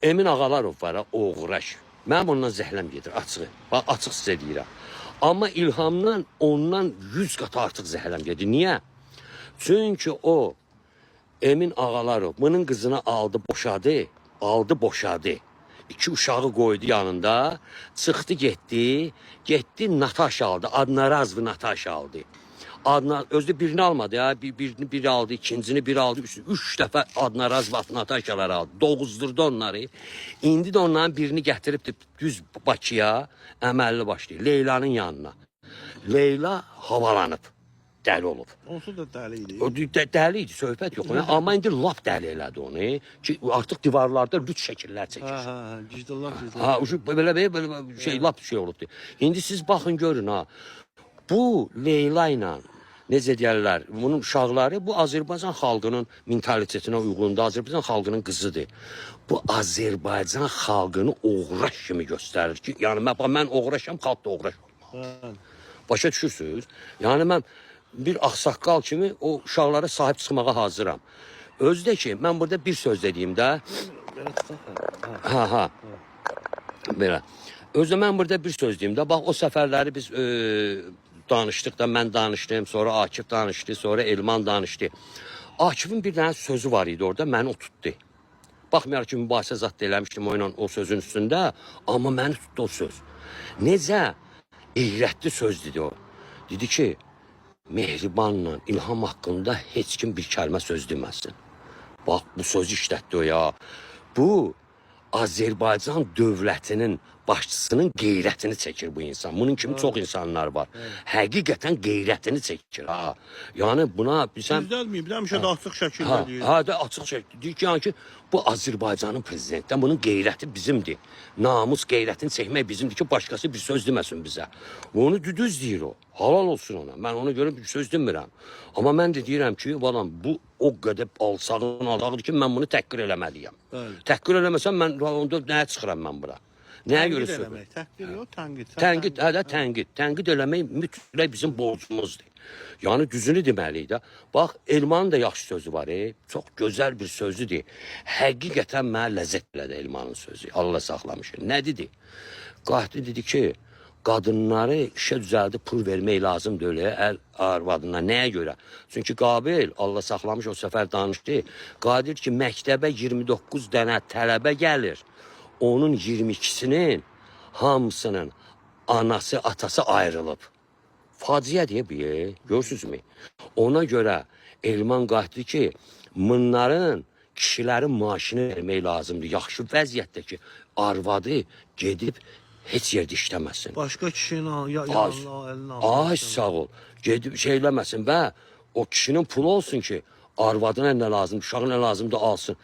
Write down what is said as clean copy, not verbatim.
Emin Ağalarov var ha, oğraş. Mənim ondan zəhləm gedir, açığı. Bax, açıq sizə deyirəm. Amma İlhamdan ondan 100 qat artıq zəhləm gedir. Niyə? Çünki o Emin Ağalarov bunun qızını aldı, boşadı, aldı, boşadı. İki uşağı qoydu yanında, çıxdı getdi, getdi Nataşa aldı, Adnarazlı Nataşa aldı. Adna özü birini almadı ya, birini bir aldı, ikincini bir aldı, üç dəfə Adnarazlı Nataşalar aldı. Doğuzdurdu onları. İndi də onların birini gətiribdi düz Bakıya, əməlli başlı Leylanın yanına. Leyla havalanıb, dəli olub. Onsuz da dəli idi. O dəli idi, söhbət yox. Yəni, amma indi lap dəli elədi onu ki, artıq divarlarda lüt şəkillər çəkir. Hə, hə, hə, gijdallar, gijdallar. Ha, ucu belə belə belə şey lap şey olubdu. İndi siz baxın görün ha. Bu Leyla ilə necə deyirlər, bunun uşaqları bu Azərbaycan xalqının mentalitetinə uyğundur. Azərbaycan xalqının qızıdır. Bu Azərbaycan xalqını oğraş kimi göstərir ki, yəni mən, bax, mən oğraşam, xalq da oğraş olmalı. Hə. Başa düşürsüz? Yəni mən bir ağsaqqal kimi o uşaqlara sahib çıxmağa hazıram. Özü də ki, mən burada bir söz dediyimdə, Belə tutaq. Hə. ha ha. Belə. Özü də mən burada bir söz deyim də, bax o səfərləri biz danışdıq da, mən danışdım, sonra Akif danışdı, sonra Elman danışdı. Akifin bir dənə sözü var idi orada, məni o tutdu. Baxmayaraq ki, mübahisə zad da eləmişdim o ilə o sözün üstündə, amma məni tutdu o söz. Necə? İyrətli söz dedi o. Dedi ki, Mehribanla İlham haqqında heç kim bir kəlmə söz deməsin. Bax bu sözü işlətdi o ya. Bu Azərbaycan dövlətinin başçısının qeyrətini çəkir bu insan. Bunun kimi çox insanlar var. Həqiqətən qeyrətini çəkir ha. Yəni buna bilsən Düzəlməyib, həmişə də açıq şəkildə Ha, deyir. ha da açıq şey. Deyir ki, yəni ki, bu Azərbaycanın prezidentdən bunun qeyrəti bizimdir. Namus qeyrətini çəkmək bizimdir ki, başqası bir söz deməsin bizə. Onu düz deyir o. Halal olsun ona. Mən ona görə bir söz demirəm. Amma mən də deyirəm ki, balam bu o qədər alçağın alçağıdır ki, mən bunu təhqir eləməliyəm. Bəli. Təhqir eləməsəm mən onda nəyə çıxıram mən bura? Nəyə görə Tənqid söhbət? eləmək, təhqir yox, tənqid. Sən Tənqid, hə də tənqid. Tənqid eləmək mütləq bizim borcumuzdur. Yəni düzünü deməliyik də. Bax, Elmanın da yaxşı sözü var,. Çox gözəl bir sözüdür. Həqiqətən mənə ləzzət elədi Elmanın sözü. Allah saxlamış. Nə dedi? Qayıtdı dedi ki, qadınları işə düzəldib pul vermək lazım deyil əl arvadına. Nəyə görə? Çünki Qabil Allah saxlamış o səfər danışdı. Qadir ki, məktəbə 29 dənə tələbə gəlir. Onun 22-sinin hamısının anası, atası ayrılıb. Faciə deyə bu, görürsünüzmü? Ona görə Elman qayıtdı ki, bunların kişilərin maaşını vermək lazımdır. Yaxşı vəziyyətdə ki, arvadı gedib heç yerdə işləməsin. Başqa kişinin Ay, yanına, əlinin altına. ay sağ ol. Gedib şey eləməsin və o kişinin pulu olsun ki, arvadına nə lazımdır, uşağına nə lazımdır alsın.